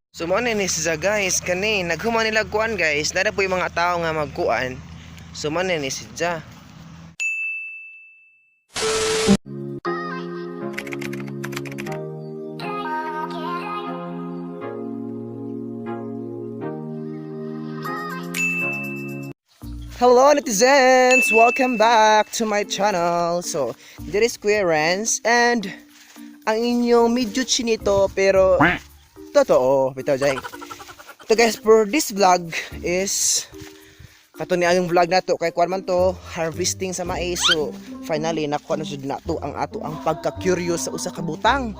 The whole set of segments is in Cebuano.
So mo ni siya, guys, kani naghuman nila kuan, guys. Nara po yung mga tao nga magkuan. So mo ni siya. Hello, netizens! Welcome back to my channel. So, there is Kuya Renz and ang inyong medyo chinito pero totoo. Bitaw jay. Ito, guys, for this vlog is kato ni ang vlog nato kay kuan man to, harvesting sa mais. So, finally nakuha na jud nato ang ato ang pagka-curious sa usa ka butang.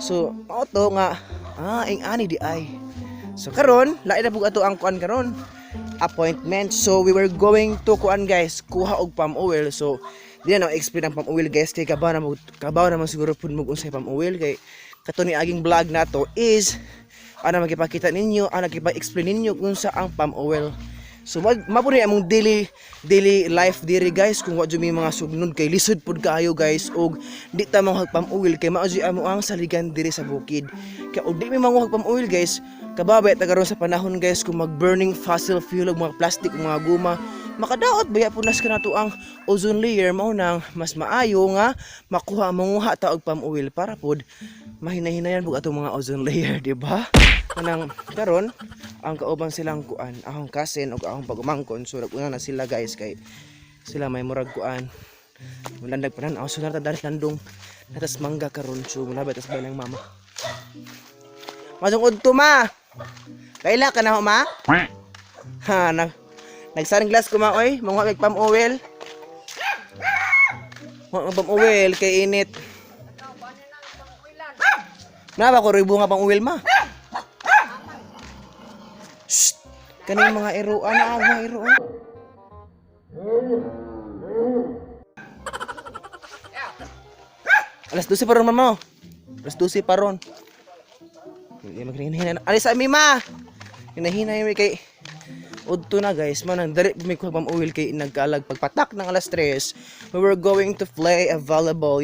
So, mao to nga ing ani di ay. So karon, lain na pug ato ang kuan karon, appointment. So we were going to kuan, guys, kuha og palm oil. So di na explain ang palm oil, guys, kay kabaw na mo, kabaw naman siguro pud mo unsay palm oil, kay kato ni aging vlog nato is ana magipakita ninyo, ana magipag-explain ninyo kung sa ang palm oil. So mao ni among daily daily life diri, guys, kung wa jud may mga sugnod kay lisod pud kaayo, guys, og di ta manguhag palm oil kay mao jud amo ang saligan diri sa bukid. Kay og di mi manguhag palm oil, guys, kababay ta karon sa panahon, guys, kung mag burning fossil fuel ug mga plastic ug mga guma, makadaot baya punas ka nato ang ozone layer. Mao nang mas maayo nga makuha manguha ta og palm oil para pod mahinay-hinayan pud atong mga ozone layer, di ba? Kanang karon ang kauban silang kuan, akong cousin ug akong pagumangkon. So naguna na sila, guys, kay sila may murag kuan, mulandag pa nan. So narta dalit landong natas mangga karon. So mulabay tas balay ng mama. Masong udto, ma. Kaila ka na ho, ma? Ha, nag sunglass ko, ma, oy. Manguha mig palm oil. Manguha mig palm oil kay init. Na ba ko bunga pang oil, ma? Shh! Kaning mga iruan na, mga iruan. Alas 12 pa ron, mama. Alas 12 pa ron. Hindi maghinahina na. Alis sa mi, ma. Hinahina yung kay udto na, guys. Manang dali mi kuha pam oil kay nagkalag pagpatak ng alas 3. We were going to play a volleyball.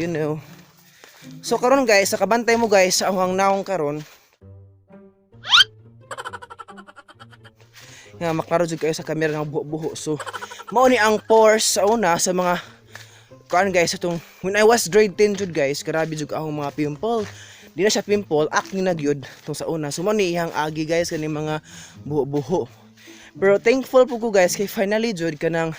So karon, guys, sa kabantay mo, guys, sa awang naong karon nga maklaro jud kayo sa camera ng buho-buho. So mao ni ang pores sa una sa mga kuan, guys, atong when I was grade 10 jud, guys, grabe jud akong mga pimple. Di na siya pimple, acne na gyud tong sa una. So mao ni iyang agi, guys, kani mga buho-buho. Pero thankful po ko, guys, kay finally jud kanang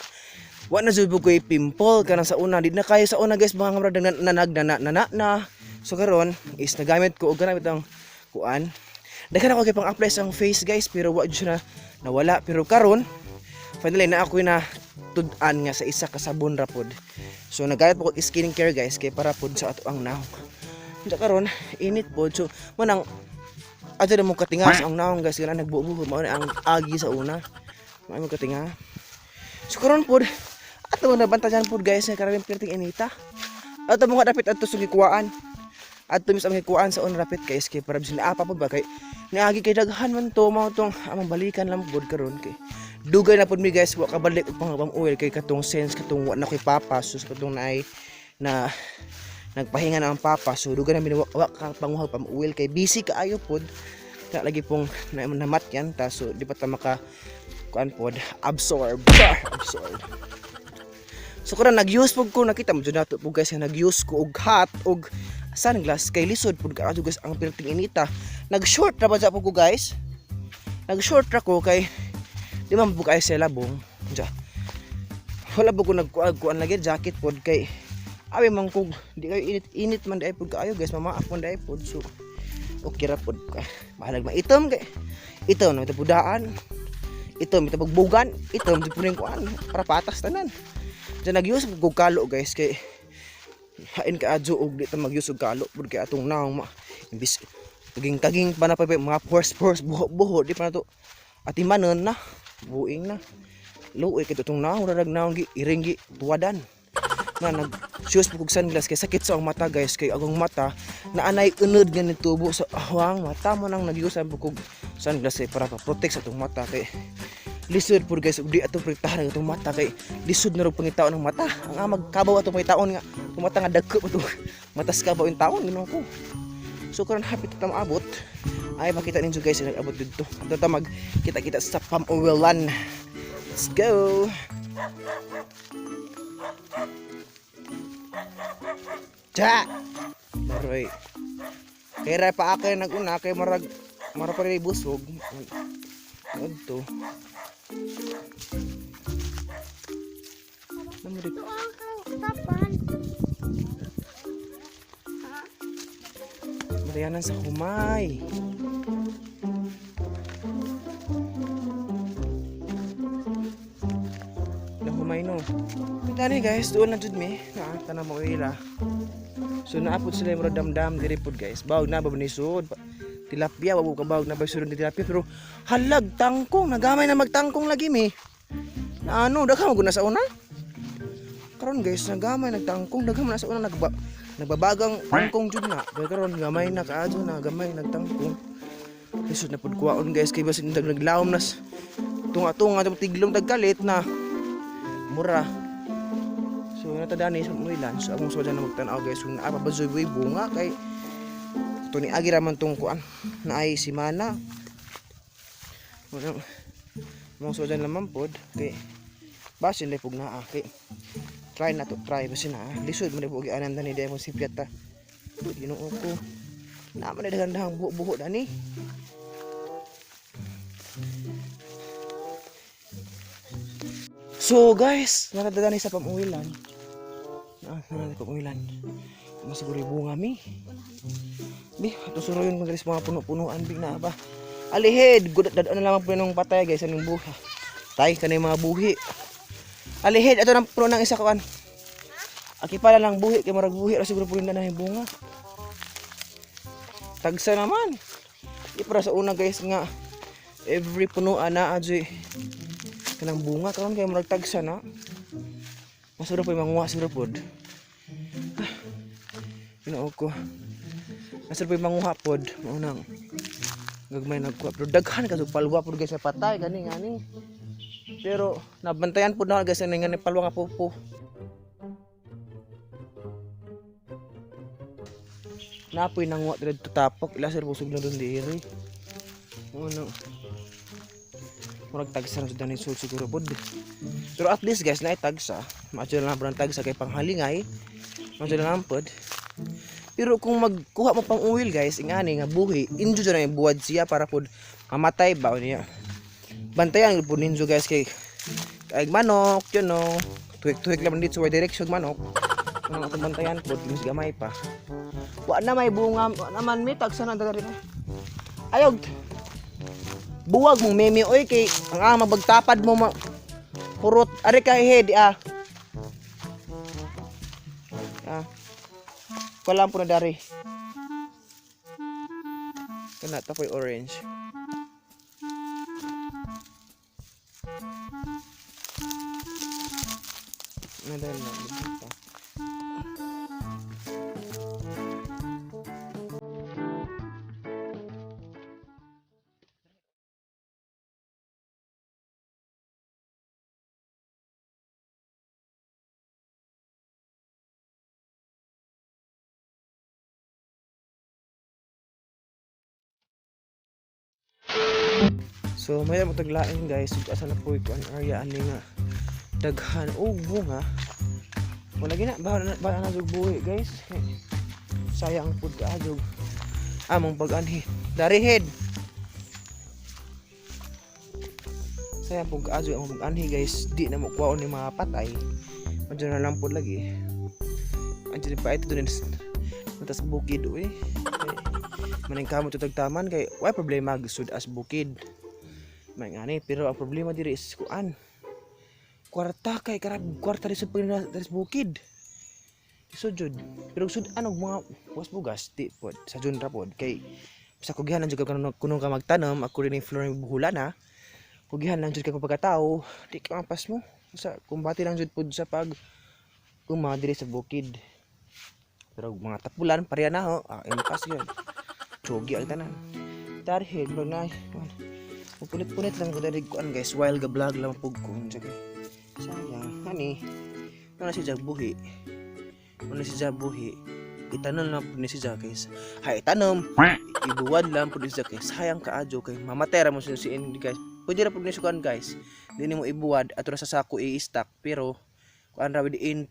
wa na jud po ko'y pimple kanang sa una. Di na kayo sa una, guys, mga kamrad na na na na na, na. So karon is nagamit ko og kanang itong kuan. Daghan ako kay pang apply sa akong face, guys, pero wa jud siya na nawala. Pero karon finally na ako na tud-an nga sa isa ka sabon ra pod. So nagayat po ko skincare, guys, kay para pod sa ato ang naong. Unsa karon init pod, so mo nang adto na mo katinga sa ang naong, guys, kana nagbuo-buho mao na ang agi sa una. Mao mo katinga. So karon pod ato na bantayan pod, guys, nga karabing perting inita. Ato mo nga dapit adto sa gikuan. Adto mis ang gikuan sa una rapit, guys, kay para bisin apa pa ba kay niagi kay daghan man to. Mao tong among balikan lang pod karon kay dugay na pod mi, guys, wa kabalik og pang oil kay katong sense katong wa na koy papa. So sa katong naay na nagpahinga na ang papa, so dugay na mi wa ka panguhag pam oil kay busy kaayo pod na lagi pong na, namat yan ta. So di pa ta maka kuan pod, absorb, char, absorb. So karon nag-use pud ko, nakita mo jud nato po, guys, nga nag-use ko og hat og sunglass kay lisod pud kaayo, guys, ang perting inita. Nag-short ra ba po ko, guys? Nag-short ra ko kay di man po kayo sa labong. Diya. Wala po ko nagkuan kuan lagi jacket pod kay awi man kog di kayo init init man dai pud kaayo, guys, mamaak man dai pod. So okay ra pod ka. Bahalag maitom kay itom na pudaan. Itom ito pagbugan, itom di po rin kuan para patas tanan. Diyan nag-use og kalo, guys, kay hain ka adyo og di ta mag-use og kalo pud kay atong naong ma imbis kaging kaging pa na pa mga pores pores buho buho di pa na to atimanon na buing na luoy kay itong naong rarag naong gi iring gi tuwadan na. Nag shoes po kog sunglass kay sakit sa akong mata, guys, kay akong mata na anay unod nga nitubo sa ahwang mata mo. Nang nag-use po kog sunglass kay para pa-protect sa atong mata kay lisod pud, guys, ug di ato protektahan ang atong mata kay lisod na rog pangitaon ng mata. Ang amag kabaw atong pangitaon nga itong mata nga dagko pa to matas kabaw yung taon. Ginoo ko. So karon hapit ta maabot. Ay makita ninyo guys, nag-abot dito. Adto ta mag kita-kita sa pamuwilan. Let's go. Ja. Maroy. Kay ra pa ako nag-una kay marag mara pa rin busog. Adto. Namuri. Ito ang tapan. Marianan sa humay. Nahumay no. Tani guys, doon na jud mi. Na tanang mo ila. So naapod sila yung damdam diri pod guys. Bawag na ba ni sud. Tilapia wa ka bawag na ba sud ni tilapia pero halag tangkong nagamay na magtangkong lagi mi. Na ano daghan mo na sa una. Karon guys, nagamay nagtangkong daghan man na sa una nagbabagang tangkong jud na. Pero karon gamay na kaadyo na gamay nagtangkong. Lisod na pud kuwaon guys kay basin dag naglawom nas tunga-tunga tong tiglom tagkalit na mura. So natadani sa muilan. So akong soja na magtan-aw guys kung naa pa ba zoy bunga kay to ni agi ra man tong kuan na ay simana. Mao mong soja naman pod kay basin dai pug naa kay try na to try basin na lisod man pug anan dani dai mo sipyat ta. Uy, Ginoo ko. Naa man daghan dahang buho-buho dani. So guys, natadani sa pamuwilan. Ah, natadani sa pamuwilan. Masiguro yung bunga mi. Bi, ato suroyon kung dali sa mga puno-punuan bi na ba. Alihid, gud dad na lamang po ng patay guys anong buha. Tay kanay mga buhi. Alihid ato nang puno ng isa kuan. Aki pala lang buhi kay murag buhi ra siguro puno na yung bunga. Tagsa naman. Di para sa una guys nga every punuan na adyoy kanang bunga karon kay murag tagsa na. Masuro po yung manguha siguro pod. Ah, Ginoo ko. Masuro po yung manguha pod. Mao nang gagmay nagkuha. Pero daghan ka palwa pod guys sa patay gani ngani. Pero nabantayan pod na guys nga ni palwa nga pupo. Napoy nanguha diri tapok ila sir busog na dun diri. Mao nang murag tagsa na jud ni sud siguro pod. Pero at least guys naay tagsa. Maadyo na lang po ng tagsa kay panghalingay. Maadyo na lang pod. Pero kung magkuha mo pang oil guys, ingani nga buhi, injo na yung buwad siya para pod mamatay ba o niya. Bantayan po ninyo guys kay kay manok, you know. Tuhik-tuhik lang dito sa direction manok. Ano atong bantayan pod, mas gamay pa. Wa na may bunga, wa naman may tagsa na dali na. Ayog. Buwag mong meme oy kay ang ang mabagtapad mo ma hurot ari kay head ah. Ah. Wala po na dari. Kana tapoy orange. Nadal na dito. So may mo taglain guys, ug asa na po ko ang area ani nga daghan og bunga. Wala gina bahala na jud buhi guys. Sayang pud kaadyo among pag-anhi. Darihed. Sayang pud kaadyo among pag-anhi guys, di na mo kuwaon ni mga patay. Medyo na lang pud lagi. Andiyan pa ito dun tas bukid uy. Manang kamo tutagtaman kay why problema sud as bukid. May ngani pero ang problema diri is kuan. Kwarta kay karab kwarta ri sa pag diri sa bukid. So jud, pero sud ano mga was bugas di pod sa jud ra pod kay sa kugihan lang jud ka kuno kuno ka magtanom ako rin yung floor ng buhulan ha. Kugihan lang jud ka pagkatao, di ka mapas mo. Sa kumbati lang jud pod sa pag uma diri sa bukid. Pero mga tapulan pareha na ho, ah, impas yun. Tsugi ang tanan. Tarhid bro na. Pupunit-punit lang ko diri kuan guys while ga vlog lang pug ko. Sige. Sayang hani. Ano si Jag buhi? Ano si Jag buhi? Itanom lang pud ni siya guys. Hay itanom, ibuwad lang pud ni siya kay sayang kaadyo kay mamatay ra mo siya si guys. Pwede ra pud ni sukan guys. Di nimo ibuwad ato ra sa sako i-stack pero kuan ra within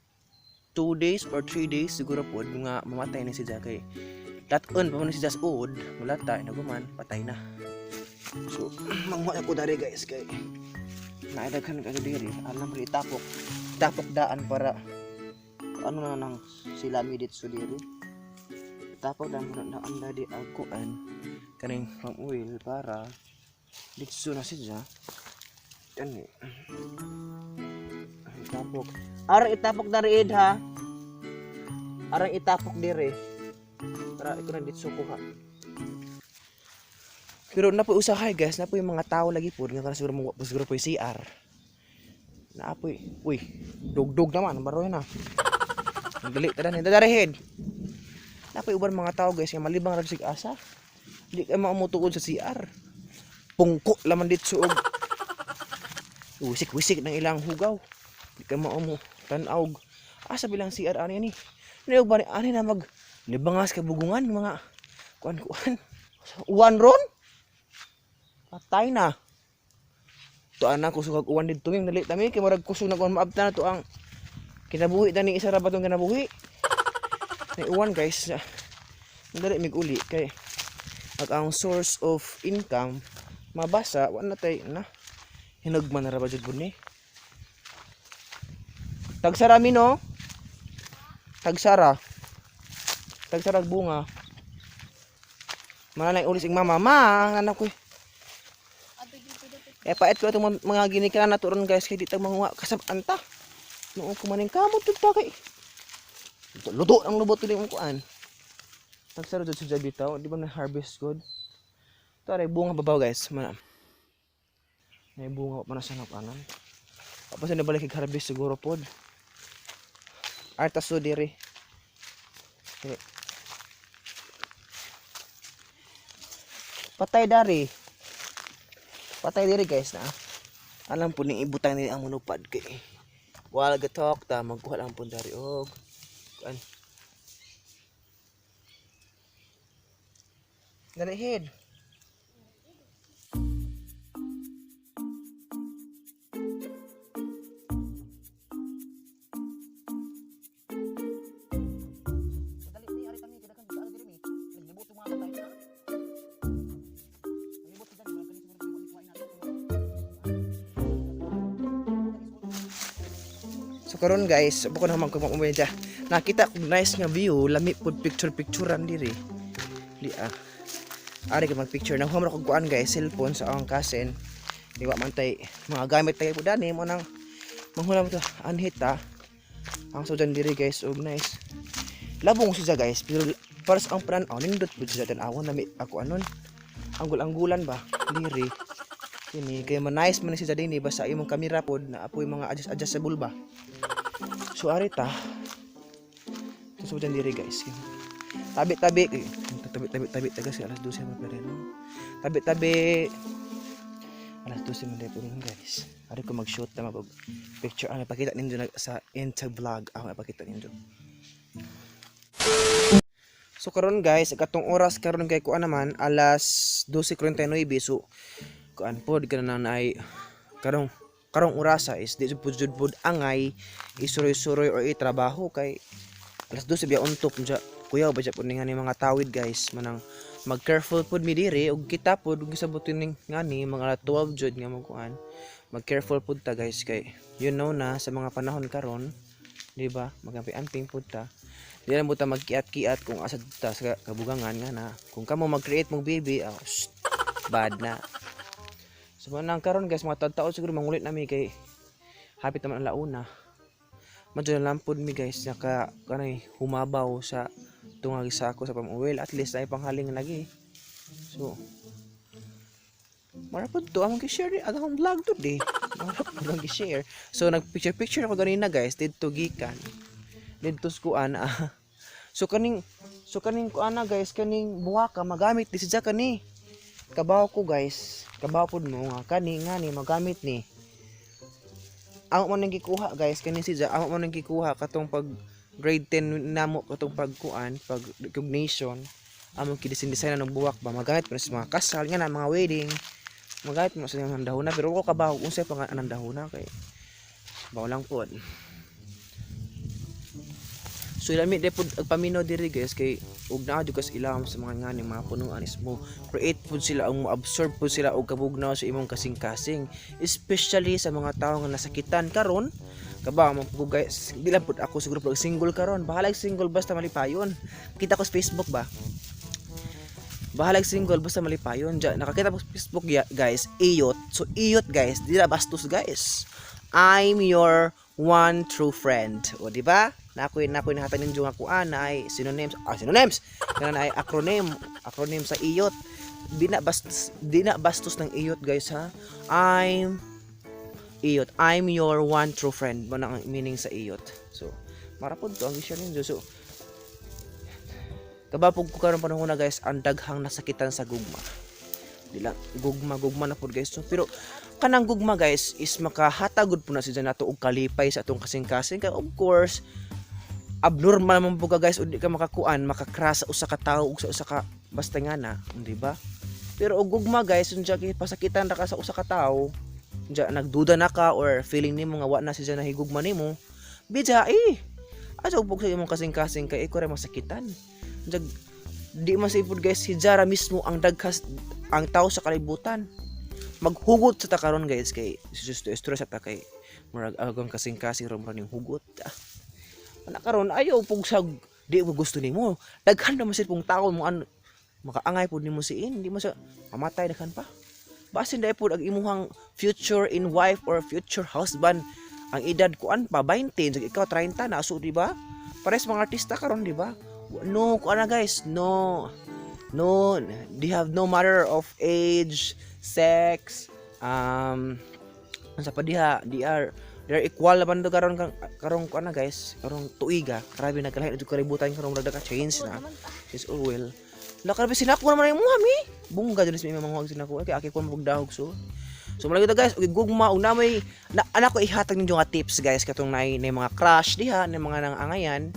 2 days or 3 days siguro pod nga mamatay ni siya kay laton pa man si siya sa uod, mulata naguman patay na. So manguha ako dari guys kay naidaghan ka diri alam ri itapok itapok daan para ano na nang sila mi dito diri itapok daan muna na ang dadi agkuan kaning palm oil para dito na siya kani itapok arang itapok dari id ha arang itapok diri para iko na dito kuha. Pero napoy usahay guys, napoy mga tao lagi po nga kana siguro mo siguro po CR. Naapoy. Uy, dugdug naman baroy na. Ang dali tada ni dadari head. Napoy uban mga tao guys nga malibang ra sig asa. Di kay maumutuod sa CR. Pungko laman dito og wisik-wisik ng ilang hugaw. Di kay maumu tan-awg. Asa bilang CR ani ni? Ni uban ani na mag libangas ka bugungan mga kuan-kuan. Uwan ron? Patay na. Tuan na kusog ag uwan didto ming dali tami kay murag kusog na kuan maabta na to ang kinabuhi tani isa ra ba tong kinabuhi. May uwan guys. Dali mig uli kay ag ang source of income mabasa wa na tay na hinugman na ra ba jud pud ni. Tagsara mi no. Tagsara. Tagsara og bunga. Mananay ulis ing mama ma anak ko. Eh pait ko itong mga ginikanan na turon guys kay di ta manguha kasab anta. Noong kumaning kamot jud ta kay. Luto ang lubot tuloy mong kuan. Tagsaro jud sa bitaw, di ba na harvest good? Ito aray bunga babaw guys, mana. May bunga pa na sa napanan. Tapos na balik kay harvest siguro pod. Artas so diri. Okay. Patay dari. Patay diri guys na. Alam po ning ibutang nila ang monopod kay while gatalk ta magkuha lang po dari og kuan. Dali head. So karon guys, buko na man ko mamaya. Nakita ko nice nga view, lami pud picture picturean diri. Di ah. Ari ka mag picture nang humra kog kuan guys, cellphone sa akong cousin. Di wa man tay mga gamit tayo po dani mo nang manghula mo to anhit ah. Ang sudan diri guys, og nice. Labong siya guys, pero para sa ang plan, oh, nindot pud siya tan-awon nami ako anon. Anggul-anggulan ba diri. Kini kay man nice man siya dinhi basta imong kamera pod na apoy mga adjust adjustable ba. So ari ta. So dyan diri guys. Tabi-tabi eh, tabi-tabi tabi taga si alas 12 man pero. Tabi-tabi. Alas 12 man pero guys. Ari ko mag-shoot na mag picture ano pakita ninyo na sa Inta vlog ako ipakita ninyo. So karon guys, katong oras karon kay kuan naman alas 12:49, so kuan pod kana na ay karong karong orasa is di pud jud pud angay isuroy-suroy or itrabaho kay alas 12 biya untok dya kuyaw ba dya pud ni nga ni mga tawid guys, manang mag careful pud mi diri ug kita pud ug gisabutin ning ngani mga 12 jud nga magkuan, mag careful pud ta guys kay you know na sa mga panahon karon, di ba, magampi-amping pud ta, di lang mo ta magkiat-kiat kung asa ta sa kabugangan nga na kung kamo mag-create mong baby, oh, shh, bad na. So manang karon guys, mga taon siguro mangulit nami kay hapit naman ang launa. Madyo na lang pod mi guys naka kanay humabaw sa tungag sa ako sa pamuwil, at least ay panghaling lagi. So mara pod to among gi-share ni akong vlog to di. Mara pod ang gi-share. So nag picture picture ako ganina guys didto gikan didto sa kuan ah. So kaning kuan na guys, kaning buhaka magamit di siya kani. Kabaw ko guys, kabaw pod mo nga kani nga ni magamit ni. Amo man nang gikuha guys kani siya, amo man nang gikuha katong pag Grade 10 namo katong pagkuan, pag recognition, among kidesign design ng buwak ba, magamit pa sa mga kasal nga na mga wedding, magamit mo sa mga dahona, pero ko kabaw unsay pa nga anang dahona kay baw lang pod. So lami de pod ag paminaw diri, guys, kay ug naa jud kas ilawom sa mga ngani mga punuan is mo create pod sila ang mo absorb pod sila og kabugnaw sa imong kasing-kasing, especially sa mga tawo nga nasakitan karon. Kaba mo po, guys, di lang pod ako siguro pag single karon, bahalag single basta malipayon. Kita ko sa Facebook ba, bahalag single basta malipayon. Diyan nakakita ko sa Facebook ya, guys, iyot. So iyot, guys, di na bastos, guys. I'm your one true friend. O, di ba? Nakoy nahatag ninyo nga kuan na ay synonyms, synonyms kana na ay acronym, acronym sa iyot. Di na bastos, di na bastos ng iyot, guys, ha. I'm iyot, I'm your one true friend mo na ang meaning sa iyot. So mara pod to ang i-share ninyo. So kabapog ko karon panahon na, guys, ang daghang nasakitan sa gugma. Di lang gugma, gugma na pod, guys. So, pero kanang gugma, guys, is makahatag gud po na siya nato og kalipay sa atong kasing-kasing. Kay of course abnormal man po ka, guys, ug di ka makakuan, makakras sa usa ka tawo ug sa usa ka basta nga na, di ba? Pero og gugma, guys, unya kay pasakitan ra ka sa usa ka tawo, unya nagduda na ka or feeling nimo nga wa na siya nahigugma nimo, bidya eh aso pug sa imong kasing-kasing kay ikaw ra masakitan. Unya di man sa ipod, guys, si Jara mismo ang daghas ang tao sa kalibutan. Maghugot sa ta karon, guys, kay si istorya sa ta kay murag agang kasing-kasing ra murag ning hugot, ah. Ana karon ayaw pug sa di mo gusto nimo. Daghan naman sila pong tao mo an makaangay pud nimo siin, di mo sa mamatay daghan pa. Basin dai pud ang imuhang future in wife or future husband ang edad kuan pa 20, so ikaw 30 na, so di ba? Pares mga artista karon, di ba? No, kuan na, guys, no. No, they have no matter of age, sex, sa pa diha, they are equal naman do karon karong kuan na, guys, karong tuiga. Grabe nagkalahi na jud kalibutan karon, murag ka change na. Is all well. La grabe sinako naman yung muha mi. Bungga jud ni mga huwag sinako kay aki ko magdahog so. So malagi guys, og gugma og namoy na anak ko ihatag ninyo nga tips, guys, katong nay mga crush diha, nay mga nang-angayan.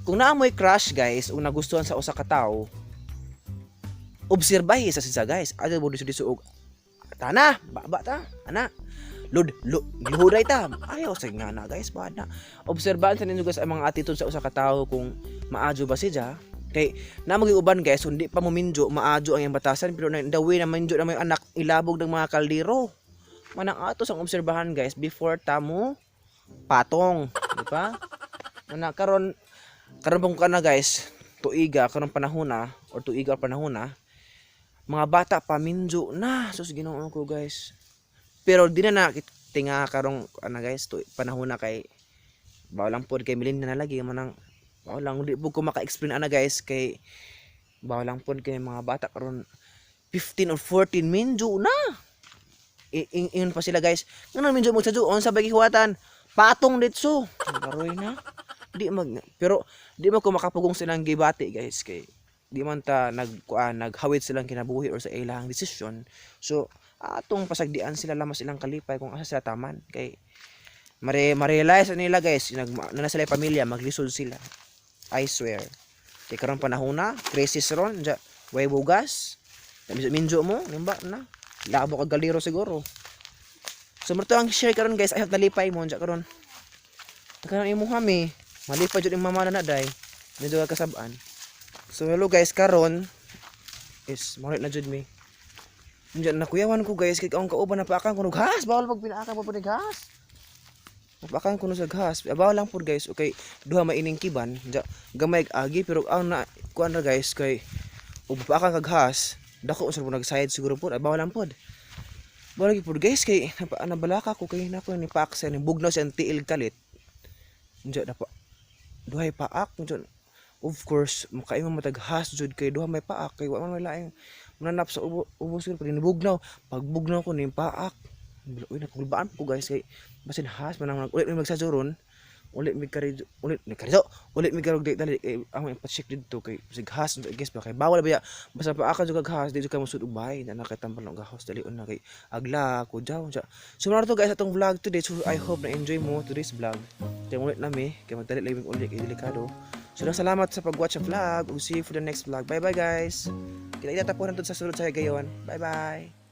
Kung naa mo'y crush, guys, ug nagustuhan sa usa ka tawo, obserbahi sa siya, guys. Adto mo diso diso og tana, baba ta, ana. Lud, luhuday ta. Ayaw sa nga na, guys, ba na. Obserbahan sa ninyo, guys, ang mga attitude sa usa ka tawo kung maadyo ba siya. Kay na maging uban, guys, hindi pa mo minjo, maadyo ang iyang batasan, pero na the way na minjo na may anak ilabog ng mga kaldero. Manang ato sang obserbahan, guys, before tamo patong, di ba? Mana karon karon pong kana, guys, tuiga karon panahon na or tuiga or panahon na mga bata pa minjo na, sus Ginoo ko, guys. Pero di na na tinga karong ana, guys, tu panahon na kay bawal lang pod kay milin na lagi manang bawal lang di po ko maka-explain ana, guys, kay bawal lang pod kay mga bata karon 15 or 14 minjo na. Ingon pa sila, guys, ngano minjo mo sa unsa ba gihuwatan, patong ditso karoy na di mag, pero di man ko makapugong silang gibati, guys, kay di man ta nag kuan naghawid silang kinabuhi or sa ilang desisyon. So atong pasagdian sila lamas ilang kalipay kung asa sila taman kay mare ma-realize na nila, guys, nag na sila pamilya, maglisod sila, I swear. Kay karon panahon na crisis ron ja, way bugas, minjo mo nimba na labo kag galiro siguro. So mo ang share karon, guys. I hope nalipay mo ja karon. Karon imo kami malipay jud imong mama na day medyo ka kasab-an. So hello, guys, karon is mo na jud mi. Diyan nakuyawan ko, guys, kay ang kauban napaakan ko gas, bawal pag pinaakan pa pud gas. Napaakan ko sa gas. Bawal lang pud, guys. Okay, duha maining kiban, ja, gamay agi pero ang na kuan ra, guys, kay ug paakan kag gas, dako sa nag-side siguro pud, bawal lang pud. Bawal lagi pud, guys, kay napa nabalaka ko kay nako ni paak sa ni bugnaw siya ang tiil kalit. Diyan napa duhay paak diyan. Of course, makaingon mataghas jud kay duha may paak kay wa man may laing mananap sa ubo, ubo siguro pag nibugnaw, pagbugnaw ko ni paak. Uy, nakulbaan ko, guys, kay basin has man ang ulit may magsajuron. Uli mi kari, uli mi kari, uli mi karog dali kay ang ipa-check didto kay sig has, I guess ba, kay bawal ba ya basta pa aka jud kag has, di jud ka mosud og bahay na nakatambal og gahos. Dali na kay agla ko jaw ja. So mao to, guys, atong vlog today. So I hope na enjoy mo today's vlog. Kay ulit nami kay magdali lang uli kay delikado. So daghang salamat sa pag-watch sa vlog ug see you for the next vlog. Bye bye, guys. Kita kita tapos sa sulod sa higayon. Bye bye.